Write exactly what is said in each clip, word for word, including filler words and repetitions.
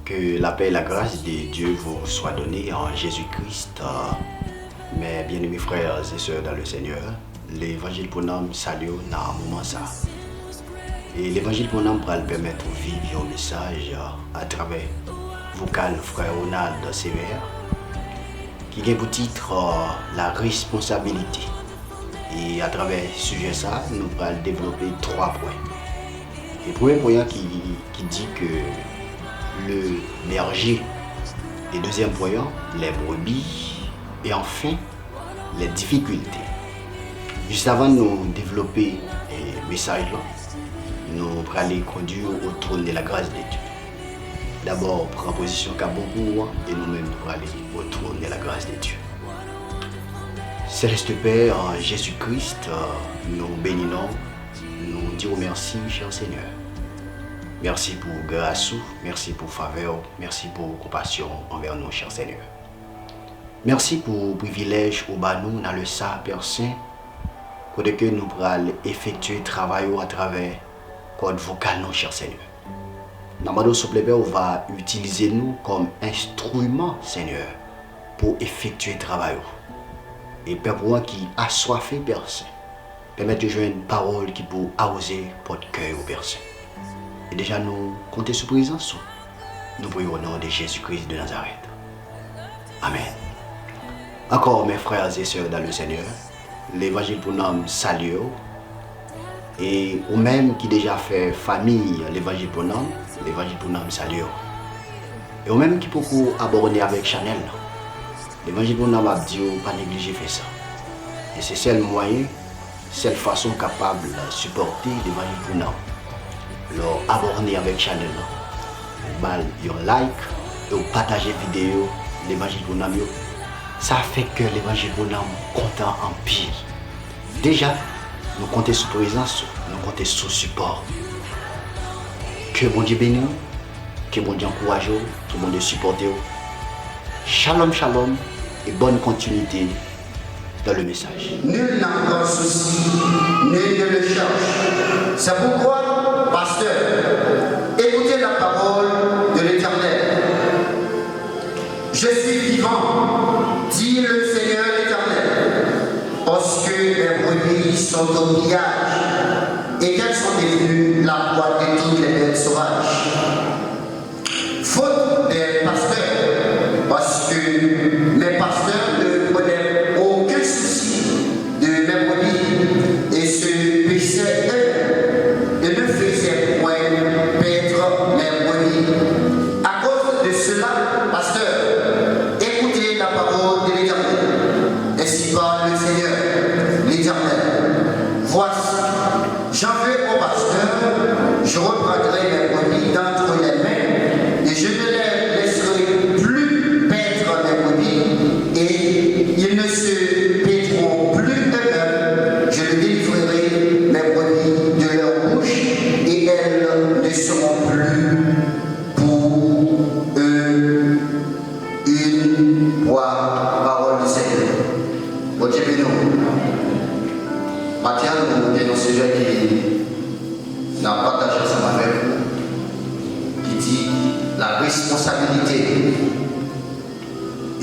Que la paix et la grâce de Dieu vous soit donnée en Jésus-Christ. Euh, mes bien-aimés frères et sœurs dans le Seigneur, Levanjil pou nanm salye w nan moman sa. E Levanjil pou nanm pral pèmèt ou viv yon mesaj, euh, atravè vokal frè Ronald Sever, ki gen pou tit, euh, La responsabilité. E atravè sijè sa, nou pral devlope twa pwen. E premye pwen an ki, ki di ke le berger, e dezyèm pwen an, les brebis, e anfen, les difficultés. Jis avan nou devlope, eh, mesaj lan, nou prale kondui w au trône de la grâce de Dieu. Dabò, pran pozisyon k ap bon pou ou an, e nou menm nou prale au trône de la grâce de Dieu. Céleste Père, en Jésus-Christ, euh, nou beni non w, nou di w mèsi, chè Senyè. Mèsi pou gras ou, mèsi pou favè w, mèsi pou konpasyon w anvè nou, chè Senyè. Mèsi pou privilèj ou ba nou nan lè sa, Pè Sen, kote ke nou pral efektye travay ou atravè kòd vokal nou, chè Senyè. N ap mande w, souple, Pè, ou va itilize nou kòm enstriman, Senyè, pou efektye travay ou. E pèp ou an ki aswafe, Pè Sen, pèmèt yo jwenn pawòl ki pou awoze pòt kè yo, Pè Sen. E deja nou konte sou prezans ou. Nou priye au nom de Jésus-Christ de Nazareth. Amen. Encore, mes frères et sœurs dans le Seigneur, Levanjil pou nanm salye w. E ou menm ki deja fè fami Levanjil pou nanm, Levanjil pou nanm salye w. E ou menm ki poko abòne avèk chanèl lan, Levanjil pou nanm ap di w pa neglije fè sa. E se sèl mwayen, sèl fason w kapab sipòte Levanjil pou nanm. Lè w abòne avèk chanèl lan, ou ba l yon like, e w pataje videyo Levanjil pou nanm yo, sa fè kè Levanjil pou nanm kontan anpil. Deja, nou konte sou prezans ou, nou konte sou sipò ou. Ke Bondye beni w, ke Bondye ankouraje w, ke Bondye sipòte w. Shalom, shalom, et bonne continuité dans le message. Nul n'en prend souci, nul ne le cherche. C'est pourquoi, pasteur, écoutez la parole de l'Éternel. Je suis vivant, dit le Seigneur l'Éternel, parce que mes brebis sont au pillage, et qu'elles sont devenues la proie de toutes les bêtes sauvages. Faute des pasteurs, parce que mes pasteurs ne prenaient aucun souci de mes brebis et se paissaient eux-mêmes et ne faisaient point paître mes brebis. À cause de cela, pasteur, écoutez la parole de l'Éternel. Ainsi parle le Seigneur, l'Éternel. Voici, j'en veux au pasteur, je reprendrai mes brebis d'entre les mains, et je ne les laisserai plus paître mes brebis, et ils ne se paîtront plus eux-mêmes. Je les délivrerai mes brebis de leur bouche, et elles ne seront plus pour eux une proie. Parole du Seigneur. Bondye beni w. Maten an, nou gen yon sijè ki n ap pataje ansanm avèk ou, ki di la responsabilité.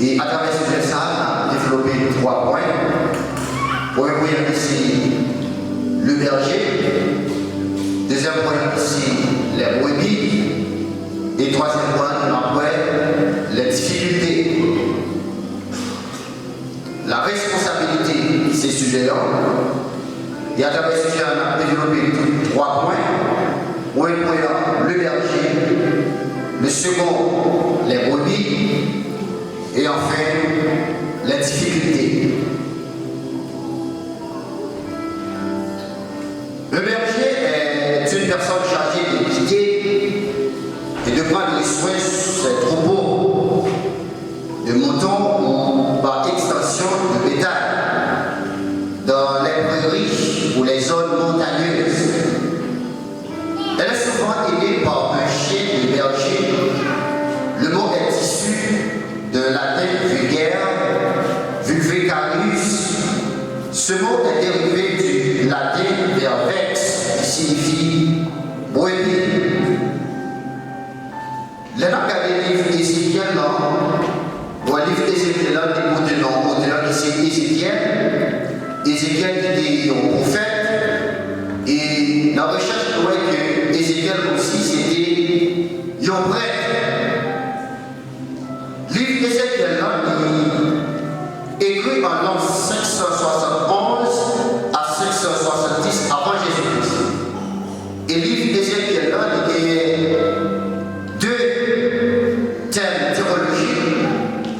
E atravè sijè sa a, n ap devlope twa pwen. Premye pwen an se le berger, dezyèm pwen an se les brebis, e twazyèm pwen an nou ap wè les difficultés. La responsabilité, se sijè an. E atravè sijè an, n ap devlope tou twa pwen. Premye pwen an, le berger. Le second, les brebis. Et enfin, les difficultés. Le berger est une personne chargée de guider et de prendre soin de ses troupeaux, de moutons ou par extension de bétail, dans les prairies ou les zones montagneuses. Elle est souvent aidée par un chien de berger. Le mot est issu d'un latin vulgaire, vulvecarius. Ce mot est dérivé du latin vervex, qui signifie brebis. Lè n ap gade liv Ezekyèl lan, bon, liv Ezekyèl lan, li pote non otè lan ki se Ezekyèl. Ezekyèl ki te yon pwofèt. E nan rechèch, nou wè ke Ezekyèl osi, se te yon prèt. Liv Ezekyèl lan, li ekri an lan senk san swasannonz a senk san swasanndis avan Jezi Kris. E liv Ezekyèl lan, li genyen de tèm tewolojik.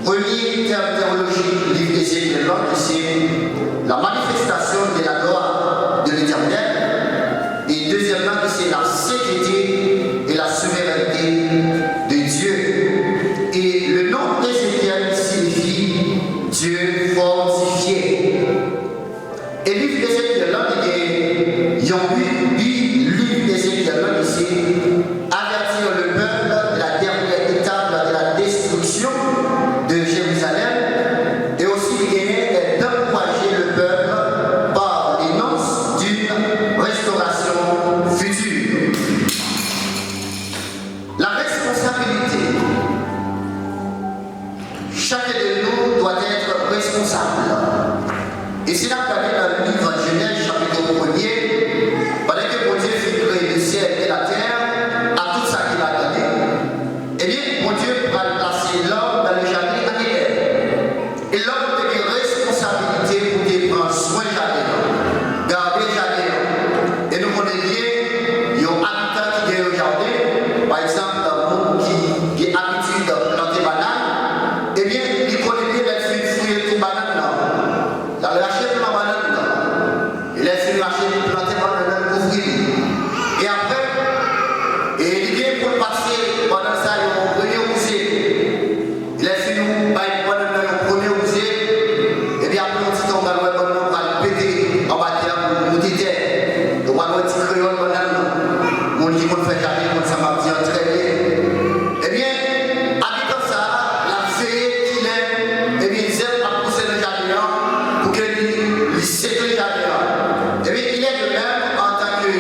Premye tèm tewolojik liv Ezekyèl lan, ki se la manifestation de la gloire de l'Éternel. E dezyèm nan, ki se la sainteté et la souveraineté de Dieu. E le nom Ezekyèl siyifi Dieu fortifié. E liv Ezekyèl lan, li gen yon bi, bi liv Ezekyèl lan, ki se avertir le peuple de la dernière étape de la destruction de Jérusalem, e osi li genyen d'encourager le peuple par l'annonce d'une restauration future. La responsabilité. Chacun de nous doit être responsable. E si n ap gade nan liv Jenèz chapit premye, pandan ke Bondye fin kreye lesyèl e latè, ak tout sa ki ladan li, ebyen, Bondye pral plase lòm nan le jardin à Éden. E lòm te gen responsabilite pou te pran swen jaden an, gade jaden an. E nou konnen byen, yon abitan ki gen yon jaden, pa egzanp, moun ki gen abitid plante bannann, ebyen, li konnen byen lè l fin fouye tou bannann nan, l al rache plan bannann nan. E lè l fin rache, li plante bannann nan, l kouvri li. E apre, e li gen pou l pase bannann sa yo an premye wouze. Lè fini w bay bannann nan yon premye wouze, epi apre yon ti tan, w pral wè bannann nan pral pete anba tè a pou l moute tè. Ou pral wè ti kreyòl bannann nan. Moun ki konn fè jaden konn sa m ap di an trè byen. Ebyen, abitan sa a, l ap veye kilè, ebyen, zèb ap pouse nan jaden an pou ke li, li sekle jaden an. Ebyen, il est de même en tant que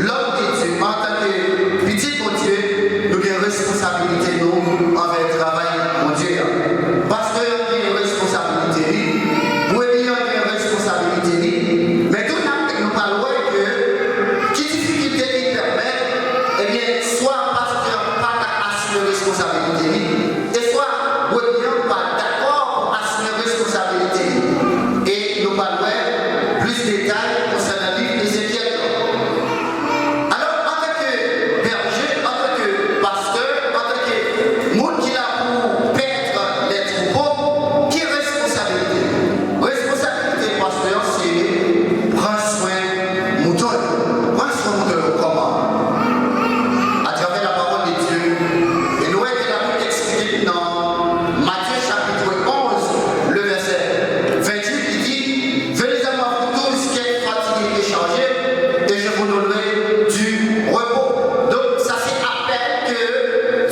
l'homme de Dieu, en tant que pitit Bondye, nou gen responsabilite nou anvè travay Bondye a. Pastè an gen responsabilite li, brebis an gen responsabilite li, men tou n ap, nou pral wè ke ki difikilte ki pèmèt, ebyen, swa pastè an pa ka asime responsabilite li, e swa brebis an pa dakò pou asime responsabilite li. E nou pral wè plis detay konsènan liv Ezekyèl lan. Alò, antanke bèje, antanke pastè, antanke moun ki la pou pèt lè twoupo, ki responsabilite l? Responsabilite pastè an se pran swen mouton yo. Pran swen mouton yo kòman? Atravè la parole de Dieu. E nou wè ke Labib eksplike nan Matye chapit onz, le vèsè venntuit, li di, Venez à moi, vous tous qui êtes fatigués et chargés, et je vous donnerai du repos. Donk, sa se apèl ke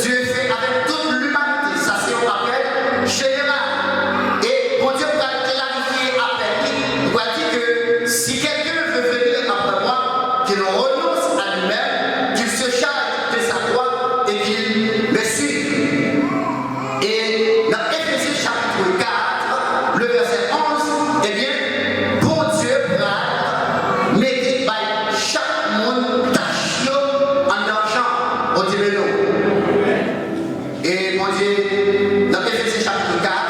Dye fè avèk tout limanite. Sa se yon apèl jeneral. E Bondye pral klarifye apèl li. Li pral di ke si quelqu'un veut venir après moi, qu'il renonce à lui-même, qu'il se charge de sa croix et qu'il me suive. E nan Efezyen chapit kat, le vèsè onz, ebyen, Bondye pral mete bay chak moun tach yo anndan jan. Bondye beni w. E Bondye, nan Efezyen chapit kat,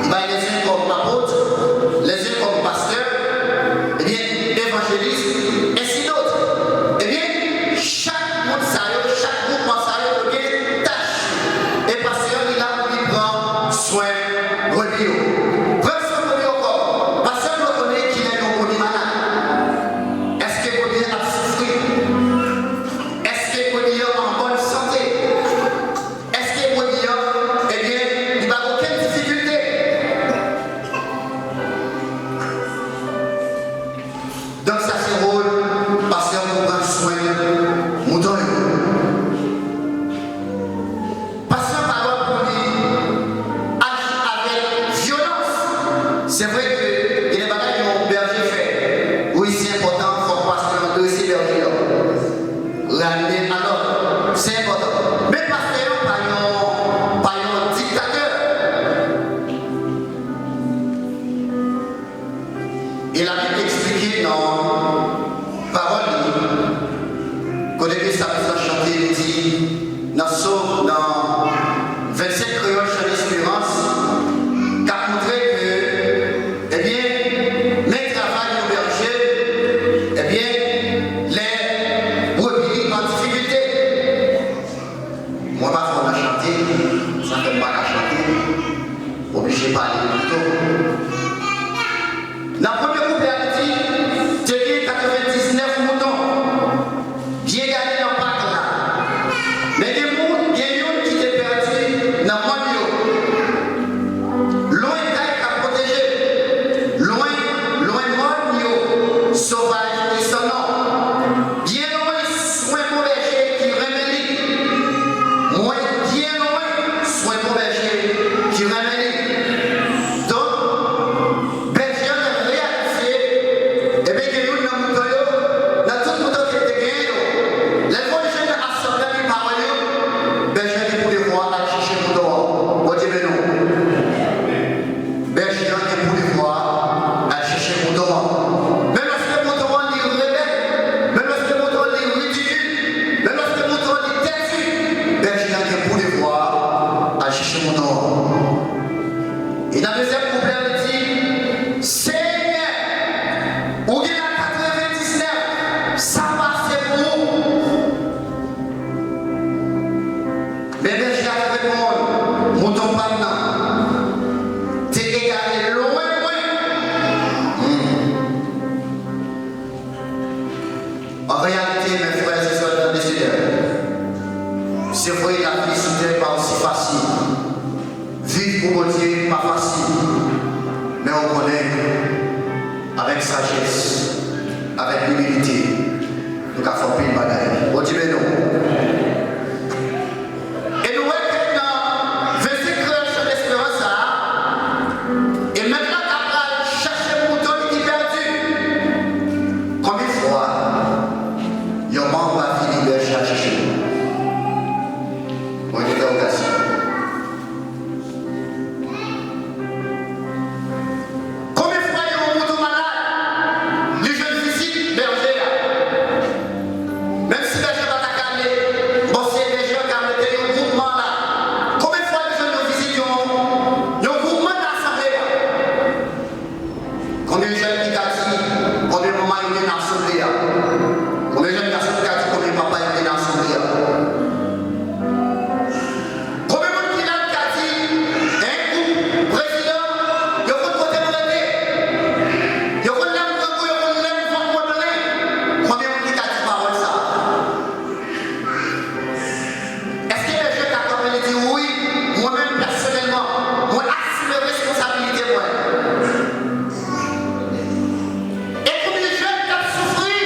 li bay les uns comme apôtres, les uns comme pasteurs, ebyen, évangélistes, ainsi de suite. Ebyen, chak moun sa yo, chak gwoupman sa yo, yo gen tach yo. E pastè an, li la pou li pran swen brebis yo. Pran swen brebis yo kòman? Pastè an dwe konnen kilè yon brebis malad. Èske brebis an ap soufri? Èske brebis an an bòn sante? Èske brebis an, e, Pa fò nan chante, sa fè m pa ka chante. Oblije pale pito. Nan premye kouplè a, li di, te gen katrevendiznèf mouton byen gade nan pak la. Men gen moun, gen youn ki te pèdi nan mòn yo. Lwen kay k ap pwoteje, lwen, lwen mòn yo, sovaj e san non. Byen lwen swen bon bèje ki renmen li. Mwen byen lwen swen bon bèje ki renmen li. Donk, bèje an te reyalize, ebyen, gen youn nan mouton yo, nan tout mouton ke l te genyen yo, lè l voye je l nan asanble a, li pa wè youn. Bèje an gen pou devwa al chèche mouton an. Bondye beni w. Bèje an gen pou devwa al chèche mouton an. Menm lòske mouton an li rebèl, menm lòske mouton an li ridikil, menm lòske mouton an li tèti, bèje an gen pou devwa al chèche mouton an. E nan dezyèm kouplè, li di, Senyè, ou gen la katrevendiznèf, sa pa ase pou ou? Men bèje a te reponn, mouton pa m nan te egare lwen mwen. Hmm. An reyalite, mes frères et sœurs dans le Seigneur, se vre, lavi sou tè pa osi fasil. Viv pou Bondye pa fasil, men ou konnen, avèk sajès, avèk imilite, nou ka fè anpil bagay. Bondye beni w. E nou wè ke nan vèsè kreyòl Chan Desperans sa a, e mèt la ta pral chache mouton li ki pèdi. Konbyen fwa yon manm pa vini bèje a chèche l? Pwen dentèwogasyon. Konbyen fwa yon mouton malad, li jwenn vizit bèje a? Menm si bèje a pa ta ka ale, bon, se bèje a ka mete yon gwoupman la. Konbyen fwa li jwenn yon vizit yon, yon gwoupman nan asanble a? Konbyen jèn ki ka di konbyen manman yo gen nan asanble a? Konbyen jèn gason ki ka di konbyen papa yo gen nan asanble a? Konbyen moun ki la ki ka di, en, gwoup prezidan, yo konn kote m rete, yo konn lè m grangou, yo konn lè m vant mwen plen? Konbyen moun ki ka di pawòl sa a? Èske bèje ka kanpe, li di, wi, mwen menm pèsonèlman, mwen asime responsabilite mwen? E konbyen jèn k ap soufri,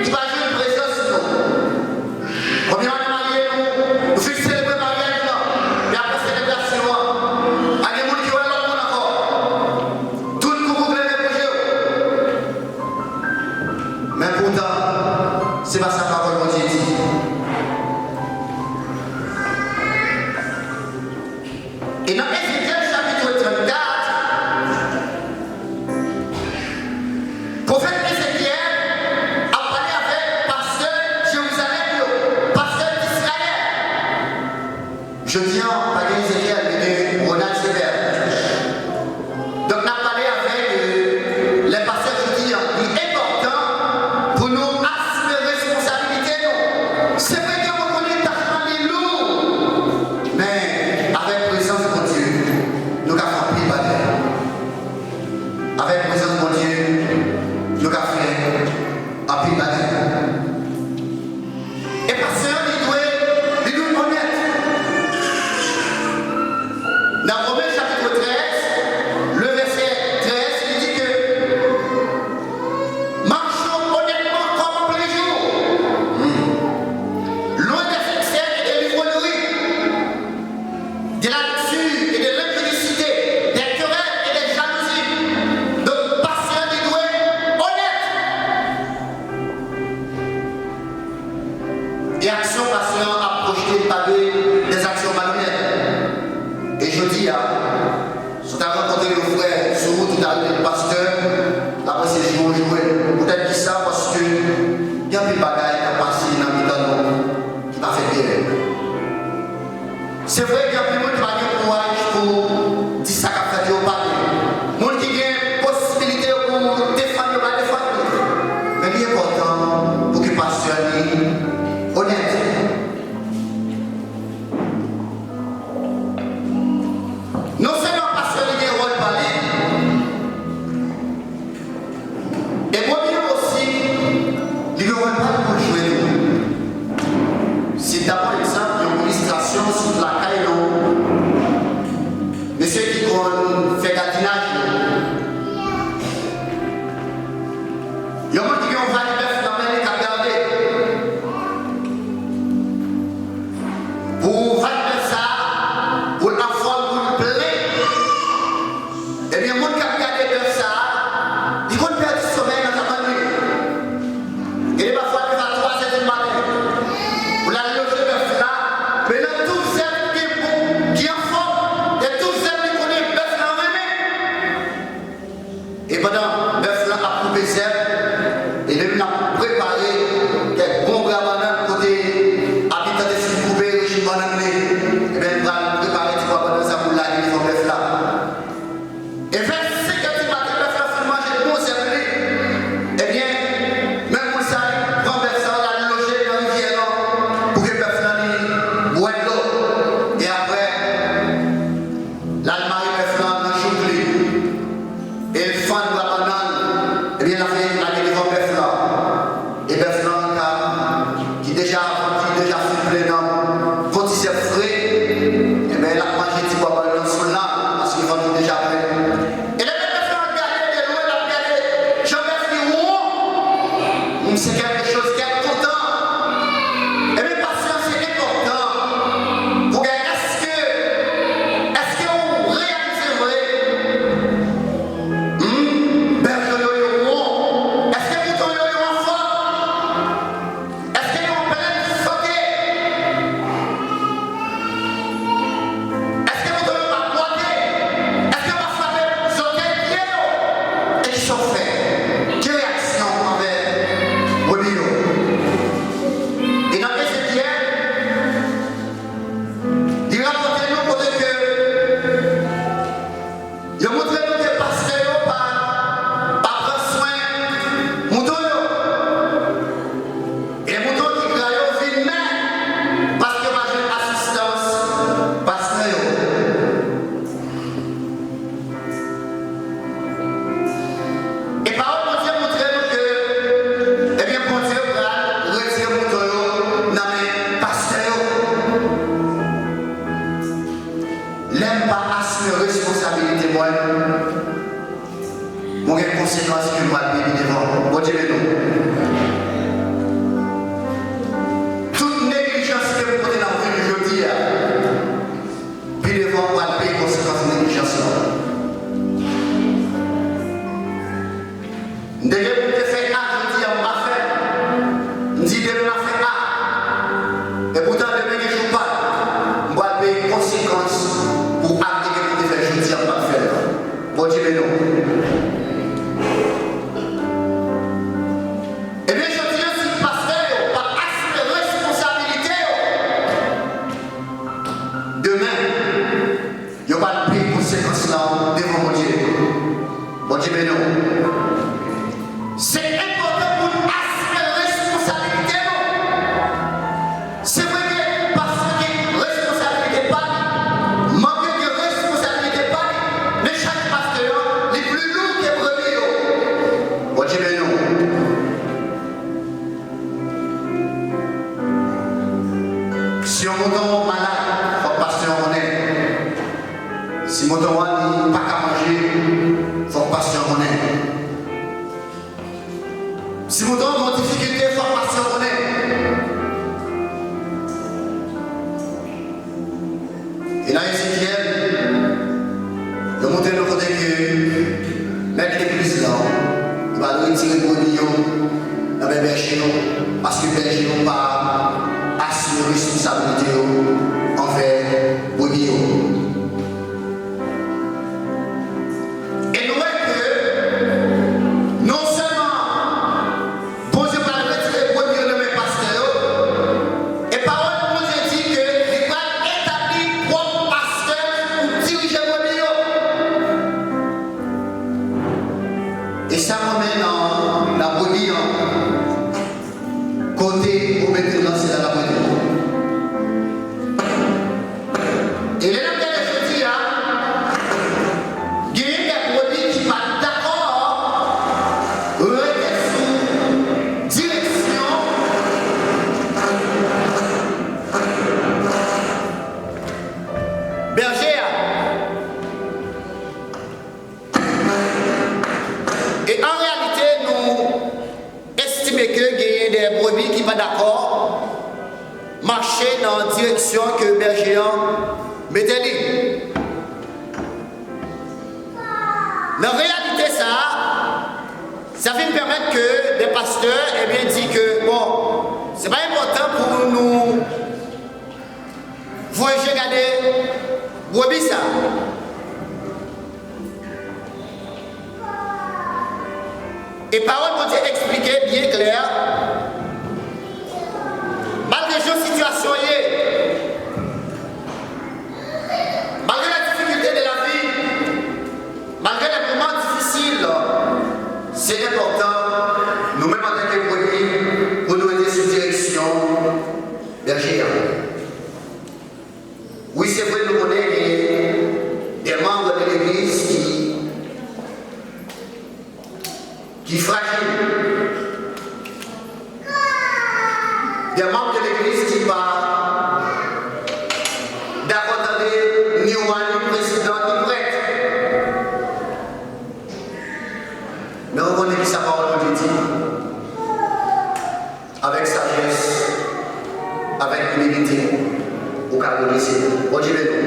ki pa jwenn prezans nou? Konbyen ane marye nou, nou fin selebre maryaj lan, men apre selebrasyon an, pa gen moun ki wè lòt moun ankò. Tout koukou klere pou je w. Men poutan, se pa sa pawòl Bondye di. E nan Ezekyèl chapit trannkat, pwofèt Ezekyèl ap pale avèk pastè Jerizalèm yo, pastè Izrayèl. Jodi a, pa gen Ezekyèl, men gen Ronald Sévère. Donk, n ap pale avèk, euh, lè pastè jodi a, li enpòtan pou nou asime responsabilite nou. Se vre ke mwen konnen tach lan li lou, men avèk prezans Bondye, nou ka fè anpil bagay. Avèk prezans Bondye, nou ka fè anpil bagay. E pastè an, li dwe, li dwe onèt. Nan Women chapit trèz, le vèsè trèz, li di ke, machons honnêtement comme en plein jour, loin des excès et des l'ivrognerie, de la luxure et de l'impudicité, des querelles et des jalousies. Donk, pastè an, li dwe onèt. E aksyon pastè an ap pwojte, li pa dwe dè aksyon malonèt. E jodi a, si w ta rankontre yon frè sou wout, ou ta rele l pastè, l ap panse se jwe w jwe. Poutèt ki sa? Paske gen anpil bagay k ap pase nan mitan nou ki pa fè byen. Se vre, gen anpil moun ki pa gen kouraj pou di sa k ap fèt yo pa byen. Moun ki gen posibilite yo pou defann yo pa defann yo. Men li enpòtan pou ke pastè li onèt. responsabilite mwen, mwen gen konsekans ke m pral peye pi devan. Bondye beni w. Tout neglijans ke m pote nan vi m jodi a, pi devan m pral peye konsekans neglijans lan. M te gen pou m te fè A jodi a, m pa fè l. M di demen m ap fè A. Epoutan demen gen jou pa l. M pral peye konsekans pou A m te gen pou m te fè jodi a, m pa t fè l. Bondye beni w. Ebyen, jodi a, si pastè yo pa asime responsabilite yo, demen, yo pral peye konsekans lan devan Bondye. Bondye beni w. Se enpòtan pou n asime responsabilite nou. Se vre ke pastè gen responsabilite pa li, manm yo gen responsabilite pa li, men chaj pastè an, li pli lou ke brebi yo. Bondye beni w. Si yon mouton malad, fòk pastè an konnen. Si mouton an li pa ka manje, fòk pastè an konnen. Si mouton an gen yon difikilte, fòk pastè an konnen. E nan Ezekyèl, yo montre nou kote ke mèt legliz lan, li pral retire brebi yo nan men bèje yo, paske bèje yo pa asime responsabilite yo anvè brebi yo. E nou wè ke non sèlman Bondye pral retire brebi yo nan men pastè yo, e pawòl Bondye di ke li pral etabli pwòp pastè pou dirije brebi yo. E sa mwen men nan, nan brebi an. Kote ou mete l nan, se la l ap rete. E lè n ap gade jodi a, genyen de brebi ki pa dakò rete sou direksyon bèje a. E an reyalite, nou estime ke genyen de brebi ki pa dakò mache nan direksyon ke bèje an mete li. Nan reyalite sa a, sa vin pèmèt ke de pastè, ebyen, di ke, bon, se pa enpòtan pou nou voye je gade brebi sa. E pawòl Bondye eksplike byen klè, malgre jan sitiyasyon ye, malgre la difikilte de la vi, malgre le moman difisil, se enpòtan, nou menm antanke brebi, pou nou rete sou direksyon bèje a. Wi, se vre, nou konnen gen de manm de legliz ki, ki frajil. De manm de legliz ki pa dakò tande ni wa, ni prezidan, ni prèt. Men ou konnen ki sa pawòl Bondye di? Avèk sajès, avèk imilite, ou ka redrese. Bondye beni w.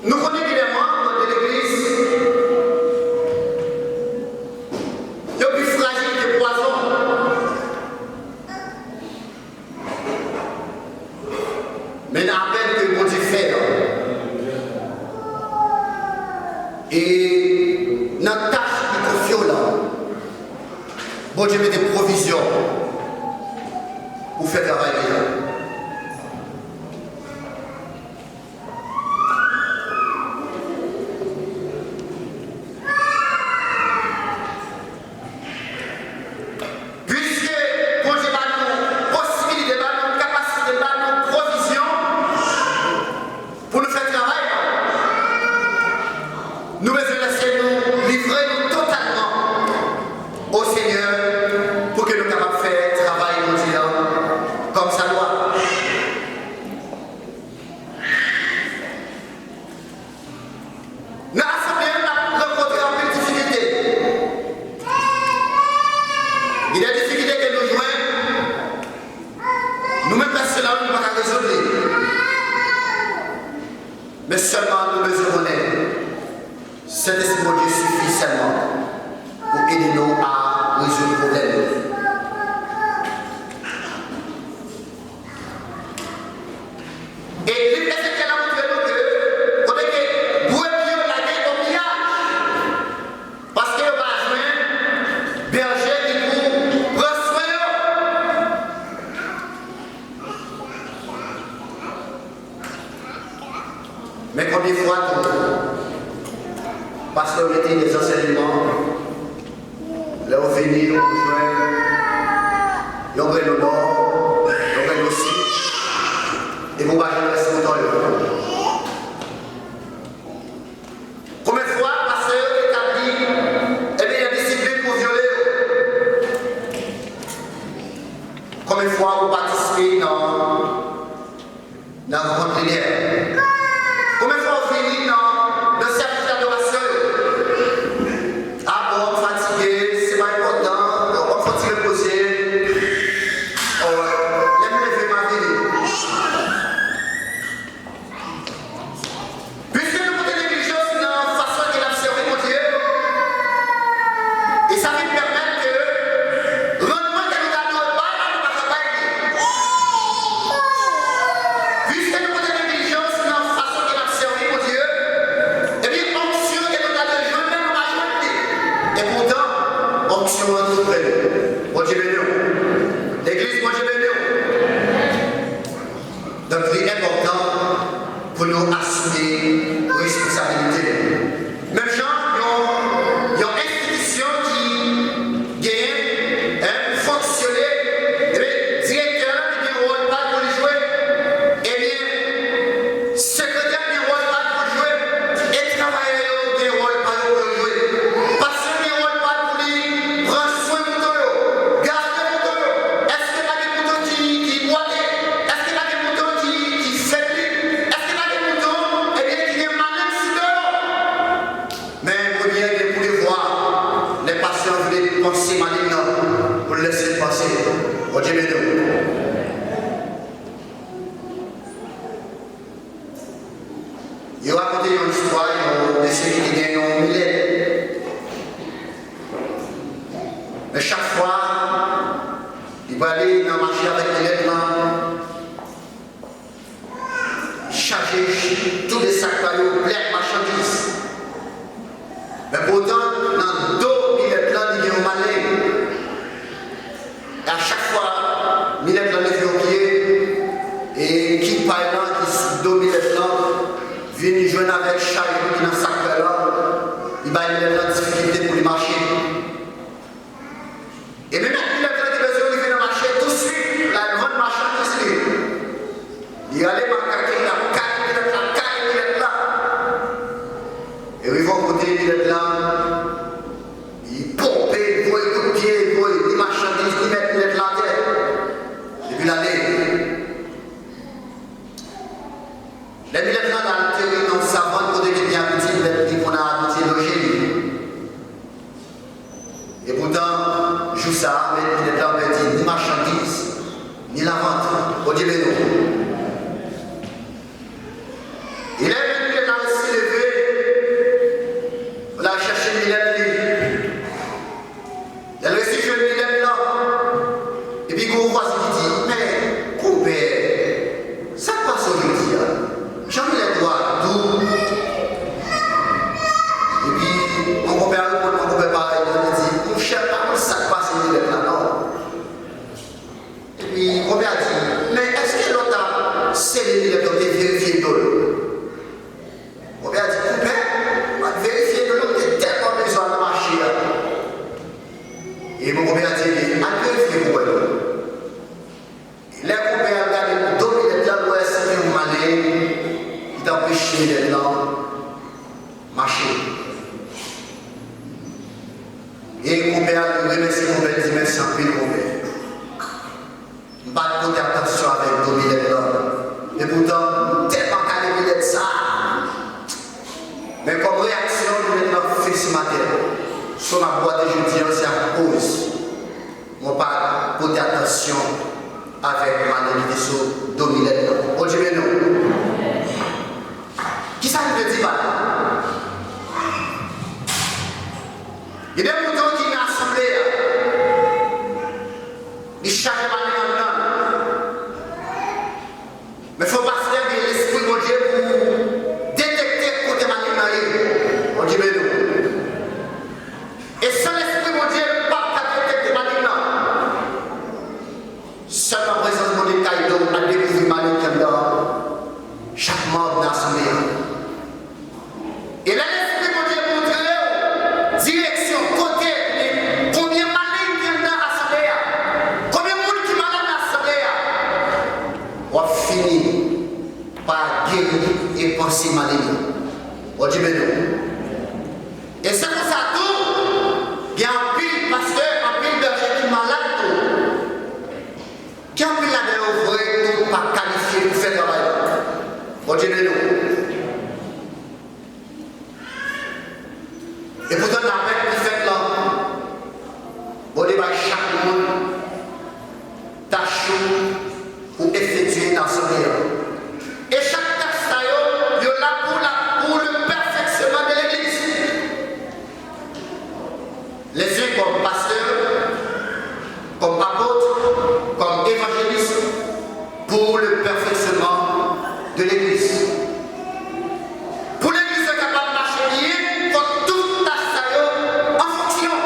Nou konnen gen de manm de legliz, yo pi frajil ke pwazon. Men apèl ke Bondye fè an, e nan tach li konfye w lan, Bondye mete pwovizyon pou fè travay li an. Piske Bondye ba nou posibilite, ba nou kapasite, ba nou pwovizyon pou nou fè travay la, nou bezwen lèse nou livre nou totalman o Senyè pou ke nou kapab fè travay Bondye a Gen de difikilte ke nou jwenn, nou menm pèsonèlman, nou pa ka rezoud li. Men sèlman nou bezwen konnen, Sentespri Bondye sifi sèlman pou ede nou a rezoud pwoblèm yo. E liv Ezekyèl la montre nou ke kote ke brebi yo lage o piyaj, paske yo pa jwenn bèje ki pou pran swen yo. Men konbyen fwa tou, pastè yo mete de zansèyman, lè yo vini, yo jwenn yon grenn nò, yon grenn sid, epi ou pa janm wè si mouton yo. Konbyen fwa pastè yo te ka di, ebyen, gen disiplin pou vyole yo? Konbyen fwa ou patisipe nan, nan rankont lidè? Konbyen fwa ou vini nan, nan sèvis ladorasyon yo? A bon, m fatige, se pa enpòtan, bon, m fon ti repoze. O, lè m leve, m a vini. Piske nou pote neglijans nan fason ke n ap sèvi Bondye, e sa vin pèmèt ke rannman ke nou ta dwe bay la, nou pa ka bay li. Piske nou pote neglijans nan fason ke n ap sèvi Bondye, ebyen, onksyon ke nou ta dwe jwenn la, nou pa jwenn li. E poutan, onksyon an tou pre nou. Bondye beni w. Legliz, Bondye beni w. Donk, li enpòtan pou nou asime responsabilite nou. Menm jan, yon, yon enstitisyon ki genyen, en, pou fonksyone, ebyen, direktè a, li gen wòl pa l pou li jwe. Ebyen, sekretè a gen wòl pa l pou l jwe. E travayè yo gen wòl pa yo pou yo jwe. Pastè gen wòl pa l pou li pran swen mouton yo, gade mouton yo. Èske pa gen mouton ki, ki bwate? Èske pa gen mouton ki, ki febli? Èske pa gen mouton, ebyen, ki gen maleng sou do yo? Men premye gen pou devwa, lè pastè vle panse maleng nan, pou l lese l panse. Bondye beni w. Yo rakonte yon istwa, yon mesye ki te gen yon milèt. Men chak fwa, li prale nan mache avèk milèt lan, chaje tou de sak pa yo plen ak machandiz. Men poutan, nan do milèt lan, li gen yon maleng. E a chak fwa, milèt lan leve yon pye, e kit pay lan ki sou do milèt lan vin jwenn avèk chay ki nan sak pay lan, li bay milèt lan difikilte pou li mache. E men mèt milèt lan te bezwen rive nan mache tousuit pou l al vann machandiz li. Li ale makake, l ap kale milèt la, kale milèt la. E rive yon kote, milèt la, li ponpe, li voye kout pye, li voye ni machandiz, li mèt milèt la atè. Epi l ale. Lè milèt lan al ateri nan yon savann kote ki te gen abitid, milèt li konn abitye loje li. E poutan, jou sa a, mèt milèt la pèdi ni machandiz, ni lavant. Bondye beni w. E lè mèt milèt la resi leve, l al chèche milèt li. Lè l resi jwenn milèt lan, epi gen yon vwazen ki di, "Men, konpè, sa k pase w jodi a? Jan milèt ou a dou." Epi, yon konpè a reponn yon konpè parèy li, li di, "Monchè, m pa konn sa k pase milèt la, non." Epi, konpè a di, "Men èske lè w t ap sele milèt la, w te verifye do l?" Mwen pa pote atansyon avèk malè ki te sou do Milèt la. Bondye beni w. Kisa m vle di pa la? Gen de mouton ki nan asanble a. Li chaje malè anndan l. Men fò pastè gen lespri Bondye pou detekte kote maleng nan ye. Bondye beni w. E san lespri Bondye, l p ap ka detekte maleng nan. Sèlman prezans Bondye k ka ede w al dekouvri maleng ki anndan chak manm nan asanble a. E lè Lespri Bondye montre w direksyon, kote, konbyen maleng ki anndan asanble a, konbyen moun ki malad nan asanble a, w ap fini pa geri e panse maleng yo. Bondye beni w. E se konsa tou, gen anpil pastè, anpil bèje ki malad tou. Gen anpil ladan yo vre tou pa kalifye pou fè travay la. Bondye beni w. Epoutan, nan apèl ki fèt lan, Bondye bay chak moun tach ou pou efektye nan asanble a. E chak tach sa yo, yo la pou la, pour le perfectionnement de l'église. Les uns comme pasteurs, comme apôtres, comme évangélistes, pour le perfectionnement de l'église. Pou legliz la kapab mache byen, fòk tout tach sa yo an fonksyon.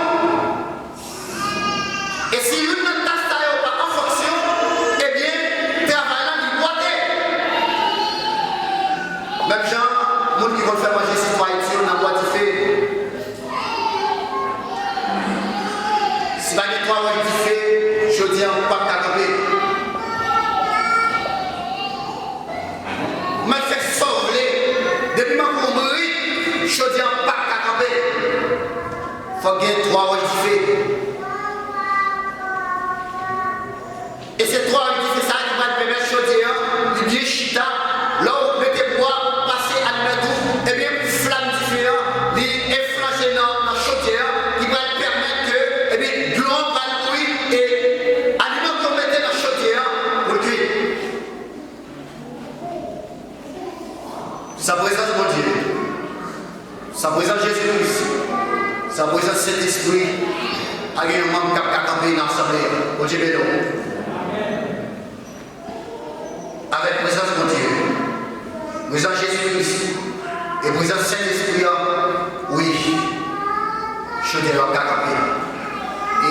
E si youn nan tach sa yo pa an fonksyon, ebyen, travay la li bwate. Menm jan moun ki konn fè manje sitwayen yo nan bwa dife. Si pa gen twa wòch dife, chodyè a p ap ka kanpe. Mèt fè sa w vle, depi manke yon bri, chodyè a p ap ka kanpe. Fòk gen twa wòch dife. E se twa wòch dife sa a ki pral pèmèt chodyè an li byen chita. Lè w mete bwa, pase alimèt ou, ebyen, flanm dife an, li enflanche nan, nan chodyè an, ki pral pèmèt ke, ebyen, dlo an pral bouyi e aliman ke w mete nan chodyè an pou l kui. San prezans Bondye, san prezans Jezi Kris, san prezans Sentespri, pa gen yon manm k ap ka kanpe nan asanble a. Bondye beni w. Avèk prezans Bondye, prezans Jezi Kris e prezans Sentespri an, wi, chodyè yo ap ka kanpe.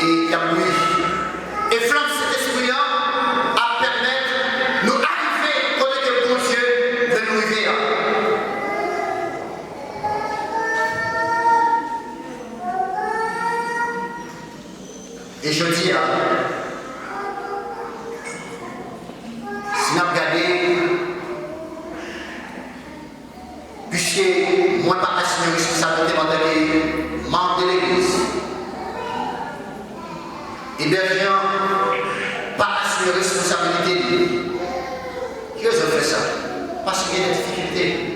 E y ap bouyi. E flanm Sentespri an ap pèmèt nou arive kote ke Bondye vle nou rive a. E jodi a, si n ap gade, piske mwen pa asime responsablite m antanke manm de legliz, e bèje an pa asime responsablite li. Ki rezon k fè sa? Paske gen de difikilte.